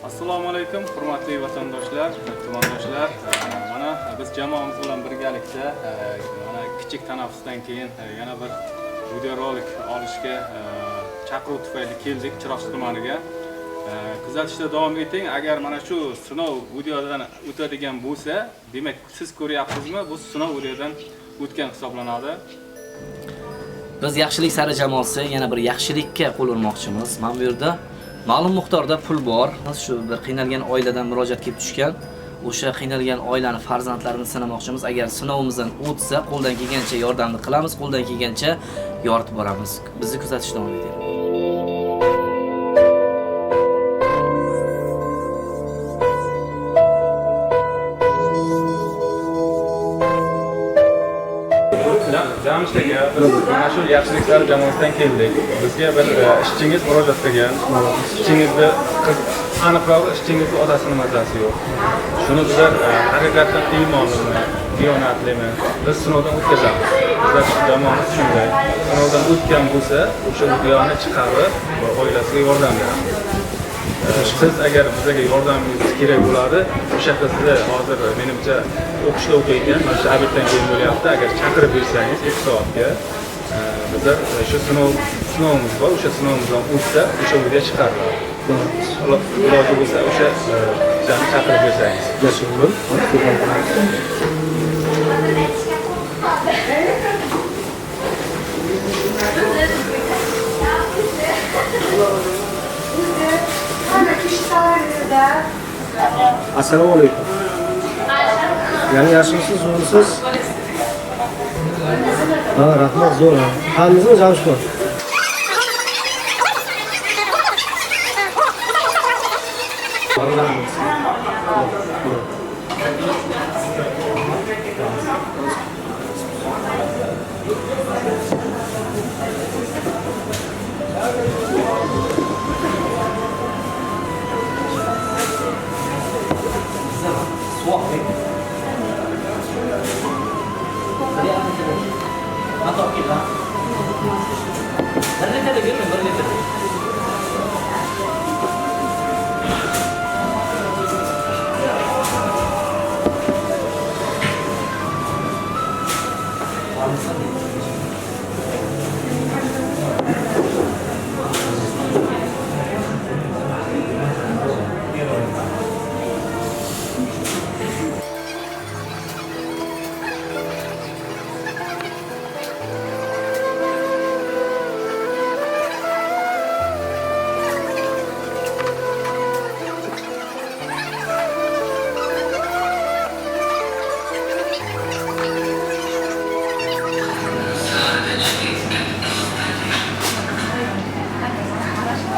Assalomu alaykum, hurmatli vatandoshlar, tumandoshlar. Mana biz jamoamiz bilan birgalikda mana kichik tanaffusdan keyin yana bir videorolik olishga chaqiruv tufayli keldik Chiroqchi tumaniga. Kuzatishda davom eting. Agar mana shu sinov videodan o'tadigan bo'lsa, demak siz ko'ryapsizmi, bu sinov videodan o'tgan hisoblanadi. Biz Yaxshilik sari jamoasi yana bir yaxshilikka qo'l urmoqchimiz. Mana bu yerda ma'lum miqdorda pul bor. Shu bir qiynalgan oiladan murojaat kelib tushgan. O'sha qiynalgan oilani farzandlarini sinamoqchimiz. Agar sinovimizdan o'tsa, qo'ldan kelgancha yordamni qilamiz, qo'ldan kelgancha yoritib boramiz. Bizni kuzatishda davom eting. Jamshid aka, biz mana shu Yaxshilik sari jamoasidan keldik. Bizga bir ishchingiz murojaat qilgan. Ishchingizni qiz, aniqrog'i ishchingizni otasini mazasi yo'q. Shuni bizlar haqiqatdan iymonlimi, diyonatlimi biz sinovdan o'tkazamiz. Bizlar shu jamoamiz shunday. Sinovdan o'tgan bo'lsa, o'sha videoni chiqarib oilasiga yordam beramiz. Siz agar bizga yordamingiz kerak bo'ladi, o'sha qizni hozir menimcha o'qishda o'qiyotgan, mana shu обед dan keyin bo'lyapti. Agar chaqirib bersangiz 2 soatga, bizlar shu sinovimiz bor, o'sha sinovimizdan o'tsa, o'sha video chiqariladi. Iloji bo'lsa o'sha qizchani chaqirib bersangiz. Assalomu alaykum. Yani yaxshimisiz, zo'rmisiz? Ha, rahmat, zo'r. Tanidingizmi Jamshidxon? Man topib keldim. 1 litrda bermang, 1 litr.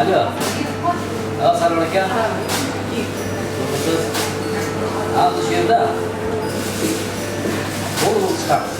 Alo. Ha, Sarvar aka. Siz? Ha, biz shu yerda. Bo'ldi, bo'ldi, chiqamiz.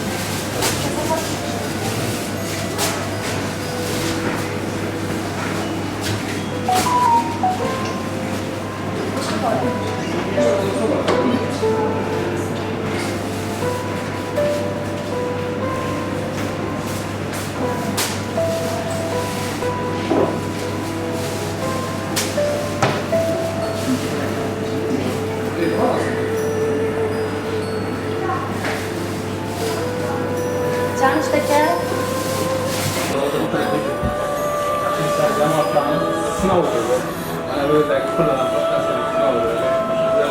Jamshid aka, Yaxshilik sari jamoasidan sinov bo'ldi. Mana bu yerdagi pul ham boshqasini sinov bo'ldi. Bizlar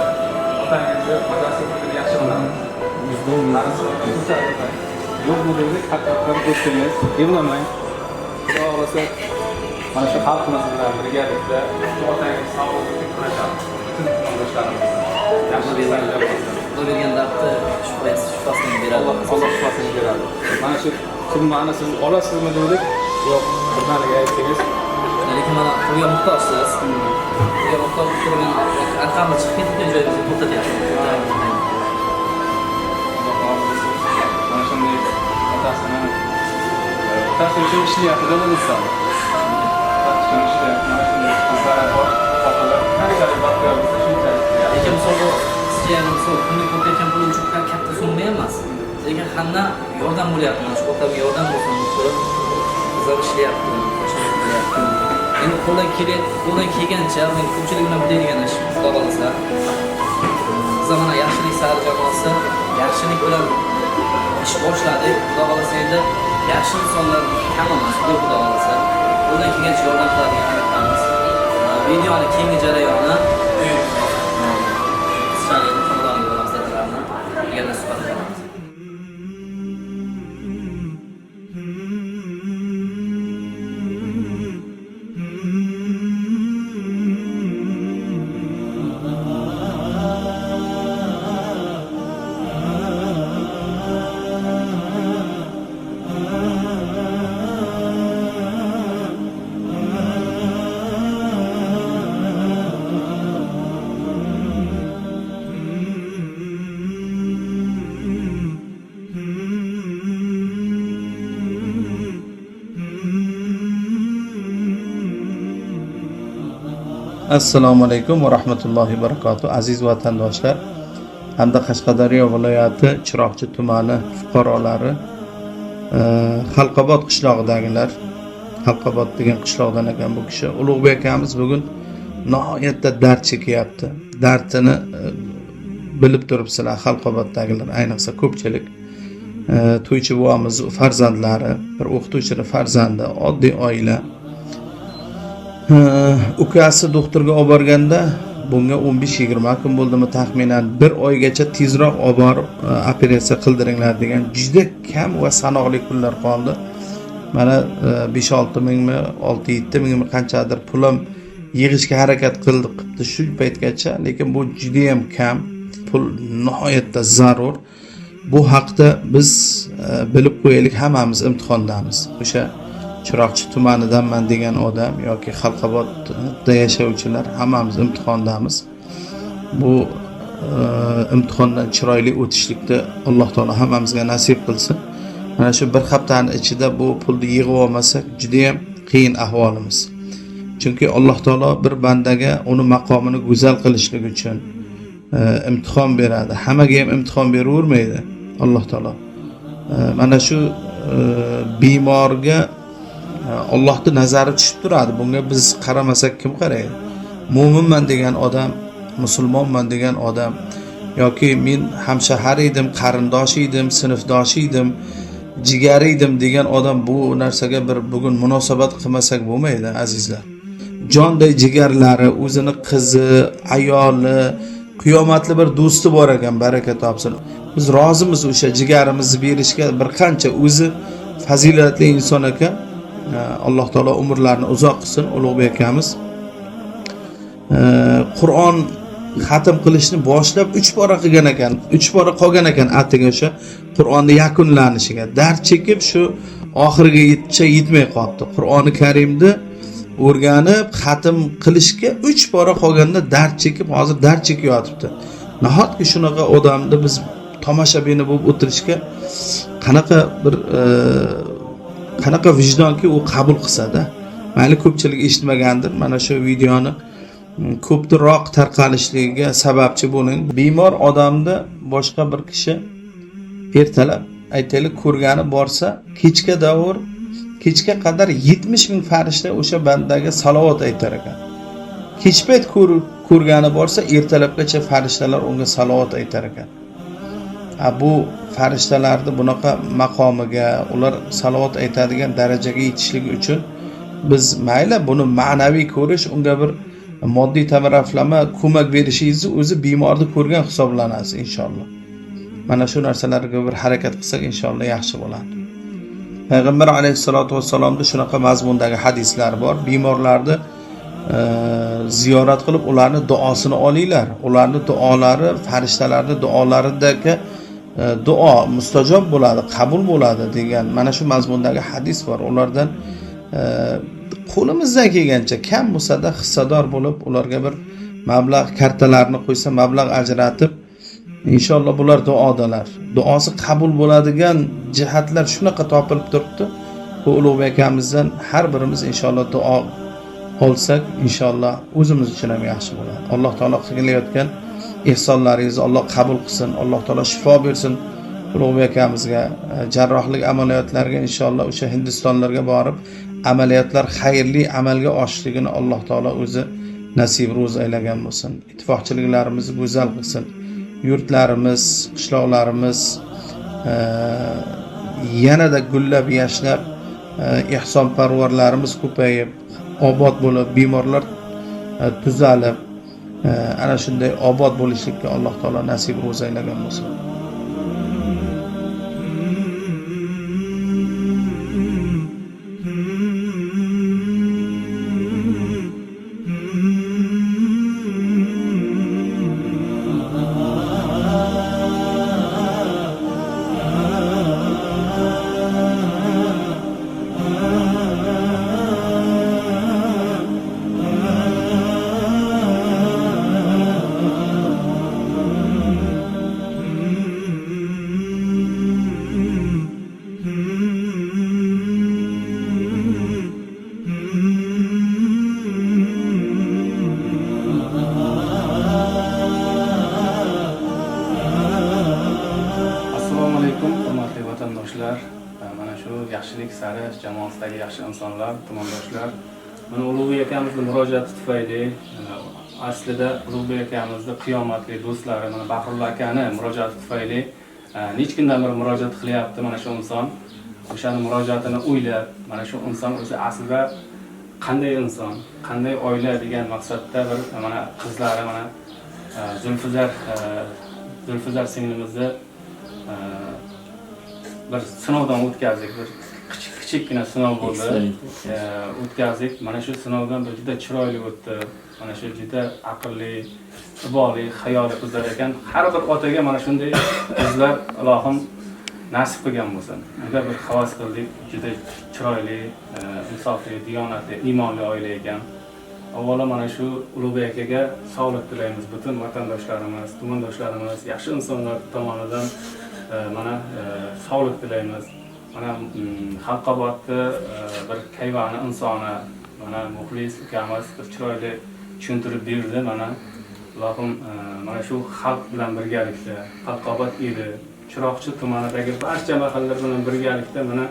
otangizni mazasi yo'qligini yaxshi bilamiz. Yo'qmi dedik, haqiqatdan o'tdingiz. Yig'lamang. Xudo xohlasa mana shu xalqimiz bilan birgalikda shu otangiz sog'lig'i uchun kurashamiz. Butun tumandoshlarimiz bilan. Yaxshilik sari jamoasidan. Xudo bergan dardni shifosini beradi. Alloh shifosini beradi. Mana shu summani siz olasizmi dedik, yo'q, birdaniga aytdingiz. Lekin mana pulga muhtojsiz. Pulga muhtoj turgan arqamni chiqib ketgan joyimizga to'xtatyapmiz. Alloh rozi bo'lsin. Mana shunday otasini otasi uchun ishlayapti-da bu inson. Otasi uchun ishlayapti. Mana shunday qizlar bor, xotinlar qanchalik baxtiyor bo'lsa shunchalik. Lekin misol bu sizga misol kunlik o'tayotgan pul uchun katta summa emas. Lekin yaqindan yordam bo'lyapti, mana shu otamga yordam bo'lsin deb turib biz ham ishlayapti, qilyapti. Endi qo'ldan kelgancha, men ko'pchilik bilan biladigan ish, Xudo xohlasa. Biz mana Yaxshilik sari jamoasi yaxshilik bilan ish boshladik. Xudo xohlasa endi yaxshi insonlar kam emas, Xudo xohlasa. Qo'ldan kelgancha yordam qiladigan harakatamiz. Videoni keyingi jarayoni qizchaning xonadoniga boramiz, dadalarni yana suhbat qilamiz. Assalomu alaykum va rahmatullohi va barakatuh. Aziz vatandoshlar hamda Qashqadaryo viloyati Chiroqchi tumani fuqarolari, Xalqobod qishlog'idagilar, Xalqobod degan qishloqdan ekan bu kishi. Ulug'bek akamiz bugun nihoyatda dard chekyapti. Dardini bilib turibsizlar, Xalqoboddagilar, ayniqsa ko'pchilik. To'ychi buvamiz farzandlari, bir o'qituvchining farzandi, oddiy oila. Ukasi doktorga olib borganda bunga 15-20 kun bo'ldimi taxminan, bir oygacha tezroq olib borib operatsiya qildiringlar degan juda kam va sanoqli kunlar qoldi. Mana 5-6 mingmi, 6-7 mingmi qanchadir pulim yig'ishga harakat qildi shu paytgacha, lekin bu juda ham kam pul, nihoyatda zarur. Bu haqda biz bilib qo'yaylik, hammamiz imtihondamiz. O'sha Chiroqchi tumanidanman degan odam yoki Xalqobodda yashovchilar hammamiz imtihondamiz. Bu imtihondan chiroyli o'tishlikni Alloh taolo hammamizga nasib qilsin. Mana shu bir haftaning ichida bu pulni yig'ib olmasak juda ham qiyin ahvolimiz. Chunki Alloh taolo bir bandaga uni maqomini go'zal qilishlik uchun imtihon beradi. Hammaga ham imtihon beravermaydi Alloh taolo. Mana shu bemorga Allohning nazari tushib turadi. Bunga biz qaramasak kim qaraydi? Mo'minman degan odam, musulmonman degan odam yoki men hamshahar edim, qarindosh edim, sinfdosh edim, jigar edim degan odam bu narsaga bir bugun munosabat qilmasak bo'lmaydi, azizlar. Jonday jigarlari, o'zini qizi, ayoli, qiyomatli bir do'sti bor ekan, baraka topsin. Biz rozimiz o'sha jigarimizni berishga, bir qancha o'zi fazilatli inson ekan. Alloh taolo umrlarini uzoq qilsin Ulug'bek akamiz. Qur'on xatm qilishni boshlab 3 bora qilgan ekan, 3 bora qolgan ekan atiga o'sha Qur'onni yakunlanishiga. Dard chekib shu oxirigacha yetmay qolibdi. Qur'oni Karimni o'rganib xatm qilishga 3 bora qolganda dard chekib, hozir dard chekib yotibdi. Nahotki shunaqa odamni biz tomoshabini bo'lib o'tirishga qanaqa bir qanaqa vijdonki u qabul qilsa-da. Mayli ko'pchilik eshitmagandir, mana shu videoni ko'proq tarqalishligiga sababchi bo'ling. Bemor odamni boshqa bir kishi ertalab aytaylik ko'rgani borsa, kechga davr, kechga qadar 70 ming farishta o'sha bandaga salovat aytar ekan. Kech payt ko'rgani borsa, ertalabgacha farishtalar unga salovat aytar ekan. Bu farishtalarni bunaqa maqomiga, ular salovat aytadigan darajaga yetishligi uchun biz mayli buni ma'naviy ko'rish, unga bir moddiy taraflama ko'mak berishingizni o'zi bemorni ko'rgan hisoblanasiz inshaalloh. Mana shu narsalarga bir harakat qilsak inshaalloh yaxshi bo'ladi. Payg'ambar alayhissalatu vassalomda shunaqa mazmundagi hadislar bor. Bemorlarni ziyorat qilib ularni duosini olinglar. Ularni duolari farishtalarning duolaridagi duo mustajob bo'ladi, qabul bo'ladi degan mana shu mazmundagi hadis bor. Ulardan qo'limizdan kelgancha kam bo'lsa-da hissador bo'lib ularga bir mablag' kartalarni qo'ysa mablag' ajratib inshaalloh bular duodalar. Duosi qabul bo'ladigan jihatlar shunaqa topilib turibdi. Bu Ulug'bek akamizdan har birimiz inshaalloh duo olsak inshaalloh o'zimiz uchun ham yaxshi bo'ladi. Alloh taolo qilayotgan ehsonlaringizni Alloh qabul qilsin. Alloh taolo shifo bersin Ulug'bek akamizga jarrohlik amaliyotlariga inshaalloh o'sha Hindistonlarga borib amaliyotlar xayrli amalga oshishligini Alloh taolo o'zi nasib ro'z aylagan bo'lsin. Ittifoqchiliklarimizni go'zal qilsin. Yurtlarimiz, qishloqlarimiz yanada gullab yashnab, ehsonparvarlarimiz ko'payib, obod bo'lib, bemorlar tuzalib, ana shunday obod bo'lishlikka Alloh taolo nasib ro'z aylagan bo'lsin. Mana shu yaxshilik sari jamoasidagi yaxshi insonlar, tumandoshlar, mana Ulug'bek akamizni murojaati tufayli, aslida Ulug'bek akamizni qiyomatli do'stlari, mana Bahrulla akani murojaati tufayli necha kundan beri murojaat qilyapti mana shu inson. O'shani murojaatini o'ylab, mana shu inson o'zi aslida qanday inson, qanday oila degan maqsadda bir mana qizlari, mana Zulfizar singlimizni bir sinovdan o'tkazdik, bir kichikgina sinov bo'ldi, o'tkazdik. Mana shu sinovdan bir juda chiroyli o'tdi. Mana shu juda aqlli, iboli, hayoli qizlar ekan. Har bir otaga mana shunday qizlar ilohim nasib qilgan bo'lsin. Juda bir havas qildik, juda chiroyli, insofli, diyonatli, iymonli oila ekan. Avvalo mana shu Ulug'bek akaga sog'lik tilaymiz. Butun vatandoshlarimiz, tumandoshlarimiz, yaxshi insonlar tomonidan mana sog'lik tilaymiz. Mana Xalqobodda bir kayvoni insoni, mana muxlis ukamiz bir chiroyli tushuntirib berdi. Mana ilohim mana shu xalq bilan birgalikda, Xalqobod eli, Chiroqchi tumanidagi barcha mahallalar bilan birgalikda mana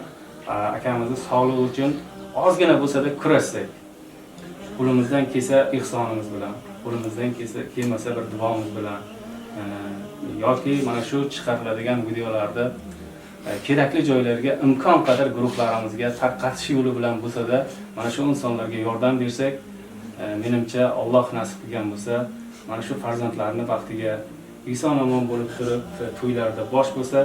akamizni sog'lig'i uchun ozgina bo'lsa-da kurashsak, qo'limizdan kelsa ihsonimiz bilan, qo'limizdan kelsa kelmasa bir duomiz bilan yoki mana shu chiqariladigan videolarda kerakli joylarga imkon qadar guruhlarimizga tarqatish yo'li bilan bo'lsa-da mana shu insonlarga yordam bersak, menimcha Alloh nasib qilgan bo'lsa, mana shu farzandlarni baxtiga eson omon bo'lib turib to'ylarda bosh bo'lsa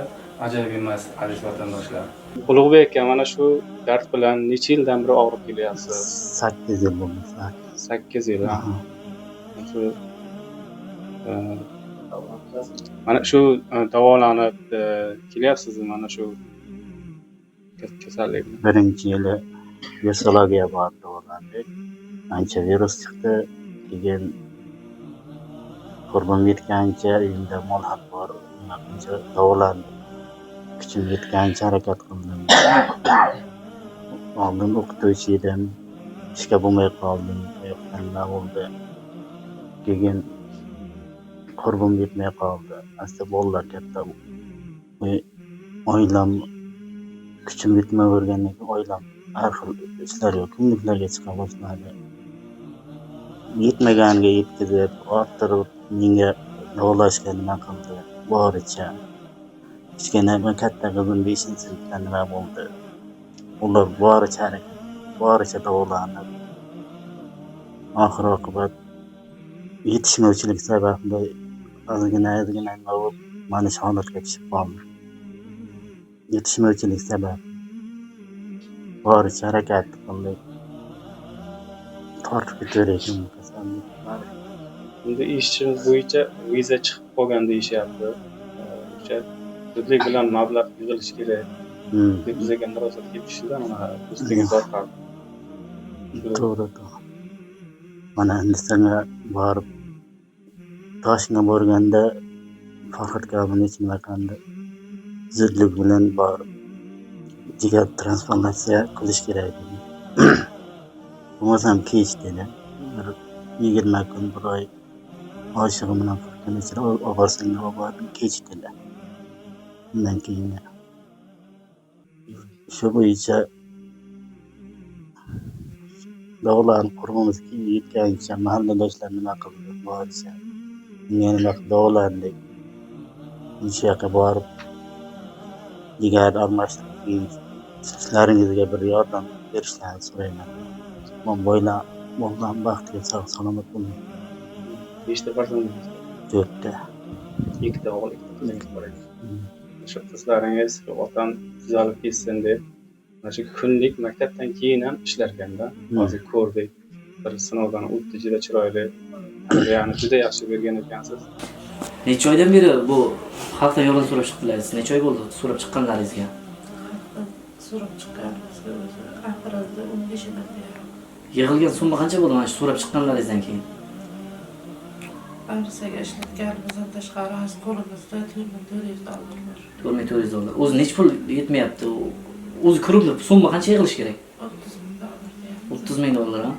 ajoyib emas, aziz vatandoshlar. Ulug'bek aka, mana shu dard bilan necha yildan beri og'rib kelyapsiz? 8 yil bo'ldi. 8 yil. Shu mana shu davolanib kelyapsizmi mana shu kasallikni? Birinchi yili virusologiya borib davolandik. Ancha virus chiqdi. Keyin qurbim yetgancha uyimda mol ham bor, uncha davolandim. Kuchim yetgancha harakat qildim. Oldin o'qituvchi edim, ishga bo'lmay qoldim, oyoqdan nima bo'ldi. Keyin qurbim yetmay qoldi. Asta bolalar katta. Oilam kuchim yetmavergandan keyin oilam har xil ishlarga, kunliklarga chiqa boshladi. Yetmaganiga yetkazib, orttirib menga davolashga nima qildi boricha. Kichkina katta qizim 5-sinfda nima bo'ldi. Ular boricha harakat, boricha davolanib, oxir oqibat yetishmovchilik sababli ozgina nima bo'lib, mana shu holatga tushib qoldim. Yetishmovchilik sabab boricha harakat qildik. Tortib ketavergan bu kasallik. Endi eshitishimiz bo'yicha viza chiqib qolgan deyishyapti. O'sha zudlik bilan mablag' yig'ilishi kerak deb bizga murojaat kelib tushdi, mana do'stligingiz orqali. To'g'ri, to'g'ri. Mana Hindistonga borib, Toshkentga borganda Farhod Kabinovich nima qildi? Zudlik bilan borib jigar transplantatsiya qilish kerak dedi. Bo'lmasam kech dedi. Bir 20 kun, bir oy oshig'i bilan 40 kun ichida olib borsang olib bordim, kech dedi. Undan keyin shu bo'yicha davolanib qurbimiz yetgancha mahalladoshlar nima qildi, boricha unga nima qilib davolandik. Necha yoqqa borib jigar almashtirib, keyin sizlaringizga bir yordam berishlarini so'rayman. Bolam baxtli, sog' salomat bo'ling. Nechta farzandingiz bor? 4 ta. 2 ta o'g'il, 2 ta qizingiz bor ekan. Shu qizlaringiz otam tuzalib ketsin deb mana shu kunlik maktabdan keyin ham ishlarkanda, hozir ko'rdik, bir sinovdan o'tdi, juda chiroyli, ya'ni juda yaxshi bergan ekansiz. Necha oydan beri bu xalqdan yordam so'rab chiqdilaringiz? Necha oy bo'ldi so'rab chiqqanlaringizga? So'rab chiqqanimizga o'zi aprelda 15-dan beri. Yig'ilgan summa qancha bo'ldi mana shu so'rab chiqqanlaringizdan keyin? Arizaga ishlatganimizdan tashqari hozir qo'limizda $4400 bor. $4400. O'zi necha pul yetmayapti? O'zi ko'rib summa qancha yig'ilishi kerak? $30,000 deyapti. $30,000 ha?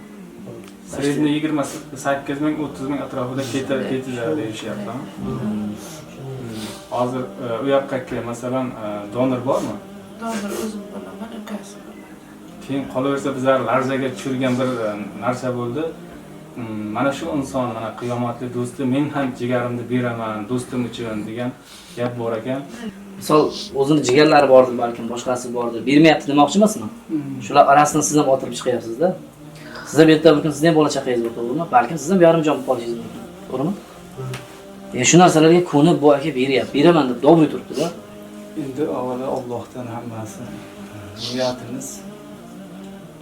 Sredniy 28 ming 30 ming atrofida ketadi deyishyapti. Hozir u yoqqa masalan donor bormi? Donor o'zim bo'laman, ukasi bo'ladi. Keyin qolaversa bizlar larzaga tushirgan bir narsa bo'ldi. Mana shu inson, mana qiyomatli do'sti, men ham jigarimni beraman do'stim uchun degan gap bor ekan. Misol o'zini jigarlari bordir, balkim boshqasi bordir. Bermayapti demoqchi emasmi? Shular orasidan siz ham otilib chiqyapsiz-da. Siz ham erta bir kun sizni ham bola chaqangiz bor, to'g'rimi? Balkim siz ham yarim jon bo'lib qolishingiz mumkin, to'g'rimi? Shu narsalarga ko'nib bu aka beryapti, beraman deb dobroy turibdi-da. Endi avvalo Allohdan hammasi niyatimiz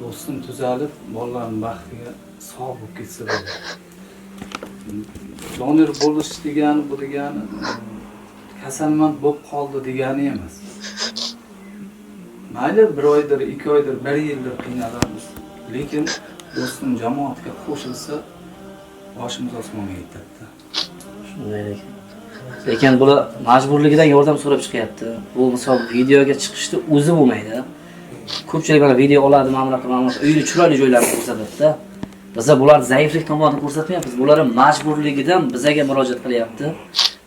do'stim tuzalib, bolalarim baxtiga sog' bo'lib ketsa bo'ladi. Donor bo'lish degani bu degani kasalmand bo'lib qoldi degani emas. Mayli bir oydir, 2 oydir, 1 yildir qiynalamiz. Lekin do'stim jamoatga qo'shilsa boshimiz osmonga yetadi. Shunday ekan. Lekin bular majburligidan yordam so'rab chiqyapti. Bu misol videoga chiqishni o'zi bo'lmaydi. Ko'pchilik mana video oladi, mana bunaqa, mana bunaqa uyni chiroyli joylarini ko'rsatadi-da. Biza bular zaiflik tomonini ko'rsatmayapmiz. Bular ham majburligidan bizaga murojaat qilyapti.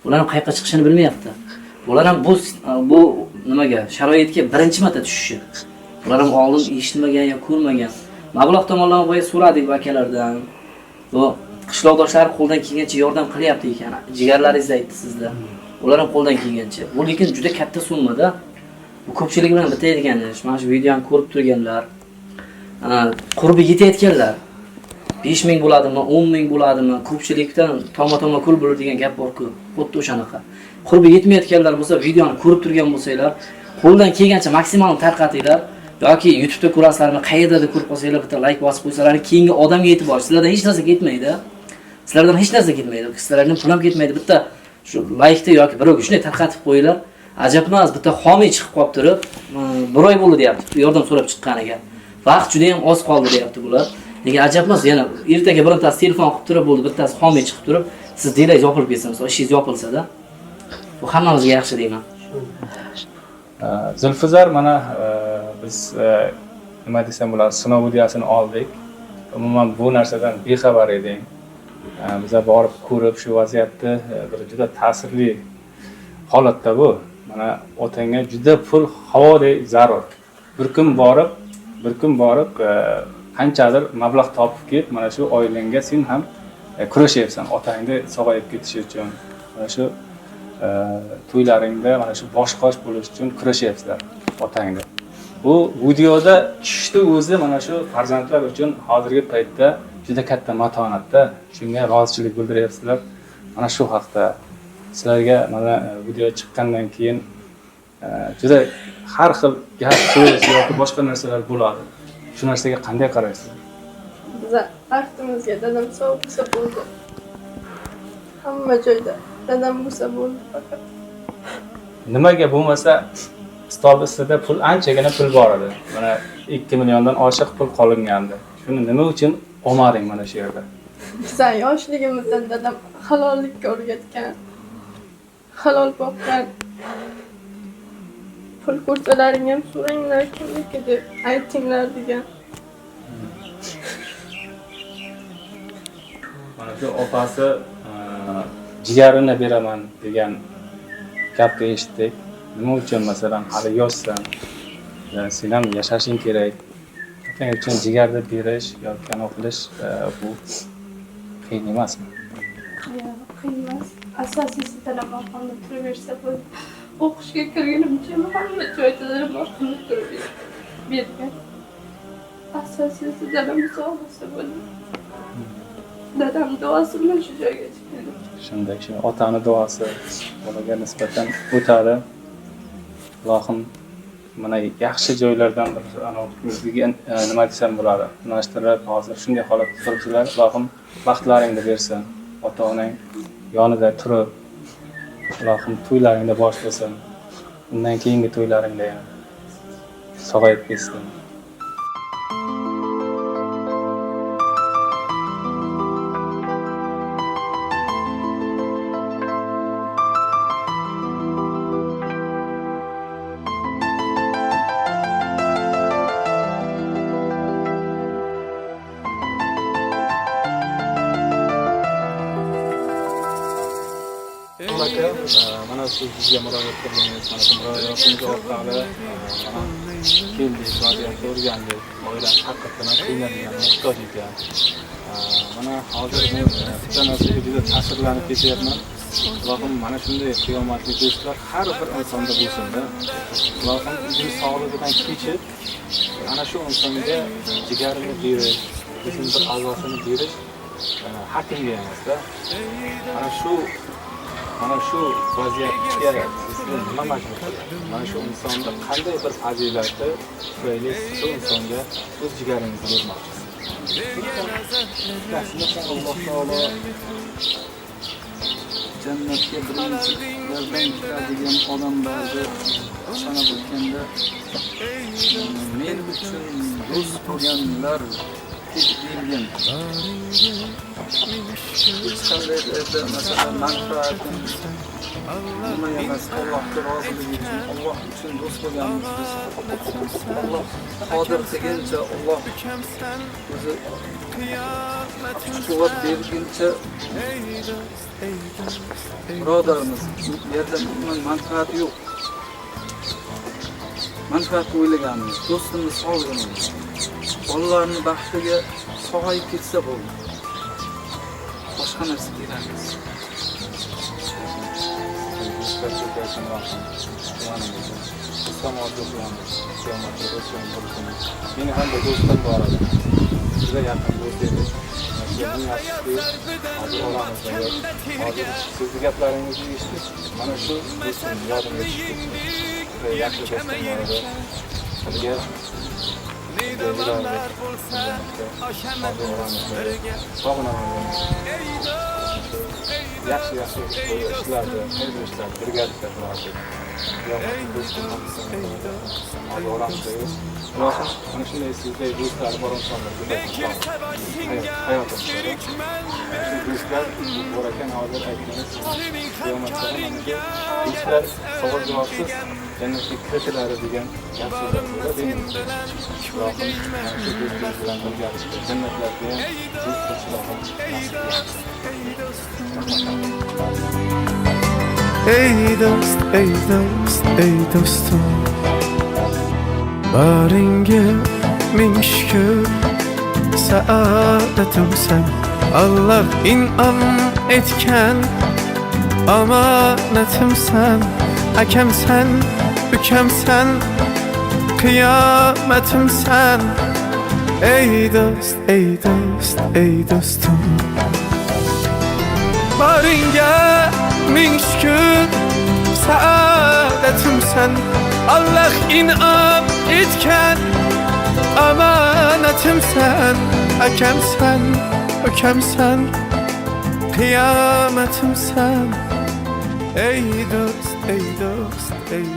Bular ham qayoqqa chiqishini bilmayapti. Bular ham bu nimaga, sharoitga birinchi marta tushishi. Bular ham oldin eshitmagan yo ko'rmagan. Mablag' tomonlama boya so'radik akalardan. Bu qishloqdoshlar qo'ldan kelgancha yordam qilyapti ekan. Jigarlaringizni aytdi sizda. Ular ham qo'ldan kelgancha. Bu lekin juda katta summada. Bu ko'pchilik bilan bitadigan ish. Mana shu videoni ko'rib turganlar, qurbi yetayotganlar 5 000 bo'ladimi, 10 000 bo'ladimi, ko'pchilikdan toma-toma kul bo'lur degan gap bor-ku. Xuddi o'shanaqa. Qurbi yetmayotganlar bo'lsa, videoni ko'rib turgan bo'lsanglar, qo'ldan kelgancha maksimal tarqatinglar yoki YouTube'da ko'rasizlarmi, qayerdadir ko'rib qolsanglar, bitta like bosib qo'ysalaring, keyingi odamga yetib borish. Sizlardan hech narsa ketmaydi. Sizlardan hech narsa ketmaydi. Sizlardan pul ham ketmaydi. Bitta shu like'ni yoki birovga shunday tarqatib qo'yinglar. Ajab emas, bitta homiy chiqib qolib turib, bir oy bo'ldi deyapti, yordam so'rab chiqqaniga. Vaqt juda ham oz qoldi deyapti bular. Nega ajab emas, yana ertaga birontasi telefon qilib turib bo'ldi, bittasi homiy chiqib turib, siz delangiz yopilib ketsa, misol ishingiz yopilsa-da. Bu hammamizga yaxshi deyman. Zulfizar, mana biz nima desam bo'ladi, sinov videosini oldik. Umuman bu narsadan bexabar edik. Biza borib ko'rib shu vaziyatni bir juda ta'sirli holatda bu. Mana otangga juda pul havodek zarur. Bir kun borib qanchadir mablag' topib kelib, mana shu oilangga sen ham kurashyapsan, otangni sog'ayib ketishi uchun, mana shu to'ylaringda mana shu bosh-qosh bo'lish uchun kurashyapsizlar otangni. Bu videoda tushishni o'zi mana shu farzandlar uchun hozirgi paytda juda katta matonatda, shunga rozichilik bildiryapsizlar. Mana shu haqda sizlarga mana video chiqqandan keyin juda har xil gap so'z yoki boshqa narsalar bo'ladi. Shu narsaga qanday qaraysiz? Biza baxtimizga dadam sog' bo'lsa bo'ldi. Hamma joyda dadam bo'lsa bo'ldi faqat. Nimaga bo'lmasa stol ustida pul, anchagina pul bor edi. Mana 2 milliondan oshiq pul qolingandi. Shuni nima uchun olmading mana shu yerda? Biza yoshligimizdan dadam halollikka o'rgatgan. Halol boqqan. Pul ko'rsalaring ham so'ranglar kimniki deb aytinglar degan. Mana shu opasi jigarini beraman degan gapni eshitdik. Nima uchun masalan hali yoshsan, sen ham yashashing kerak. Otang uchun jigarni berish yoki anavi qilish bu qiyin emasmi? Yo'q, qiyin emas. Asosiysi dadam orqamda turaversa bo'ldi. O'qishga kirgunimcha hamma joyda dadam orqamda turib bergan. Asosiysi dadam sog' bo'lsa bo'ldi. Dadam duosi bilan shu joyga keldim. Shunday, shu otani duosi bolaga nisbatan o'tadi. Ilohim mana yaxshi joylardan bir degan nima desam bo'ladi. Unashtirib hozir shunday holatda turibsizlar. Ilohim baxtlaringni bersin. Ota-onang yonida turib, ilohim to'ylaringda bosh bo'lsin. Undan keyingi to'ylaringda ham sog'ayib ketsin. Mana siz bizga murojaat qildingiz, mana shu murojaatingiz orqali mana keldik, vaziyatni o'rgandik. Oila haqiqatan ham qiynalgan, muhtoj ekan. Mana hozir men bitta narsaga juda ta'sirlanib ketyapman. Ilohim mana shunday qiyomatli do'stlar har bir insonda bo'lsin-da. Ilohim o'zini sog'ligidan kechib, ana shu insonga jigarini berish, o'zini bir a'zosini berish har kimga emas-da. Mana shu vaziyatga sizni nima majbur qiladi? Mana shu insonda qanday bir fazilati tufayli shu insonga o'z jigaringizni bermoqchisiz? Alloh taolo jannatga birinchilardan kiradigan odamlarni sanab o'tganda men uchun do'st bo'lganlar deyilgan. Hech qanday yerda masalan manfaatim nima emas, Allohga roziligi uchun, Alloh uchun do'st bo'lganmiz biz. Alloh qodir qilguncha, Alloh o'zi kuch-quvvat berguncha birodarimiz, bu yerda manfaati yo'q. Manfaatni o'ylaganmiz, do'stimiz sog'lig'ini o'ylaganmiz. Bolalarni baxtiga sog'ayib ketsa bo'ldi. Boshqa narsa kerak emas. Meni ham bir do'stim bor edi. Juda yaqin do'st edi. Hozir oramizda yo'q. Hozir sizni gaplaringizni eshitib, mana shu do'stim yodimga tushib ketdi. Yaxshi do'stim bor edi. Birga yaxshi yaxshi ishlarni, xayrli ishlarni birgalikda qilardik. Ilohim mana shunday sizday do'stlar bor insonlar hayotimizda. Shu do'stlar bor ekan, hozir aytdingiz, qiyomatda mana shu do'stlar savol javobsiz jannatga kiritiladi degan gap so'zlar bo'ladi. Ilohim mana shu do'stlar bilan birgalikda jannatlarda ham do'st bo'lish ilohim nasib qilsin. Ey do'st, ey do'st, ey do'stim, baringga ming shukr, saodatimsan. Alloh in'om etgan omonatimsan, akamsan, ukamsan, qiyomatimsan. Ey do'st, ey do'st, ey do'stim, baringga ming shukr, saodatimsan. Alloh in'om etgan omonatimsan, akamsan, ukamsan, qiyomatimsan. Ey do'st, ey do'st, ey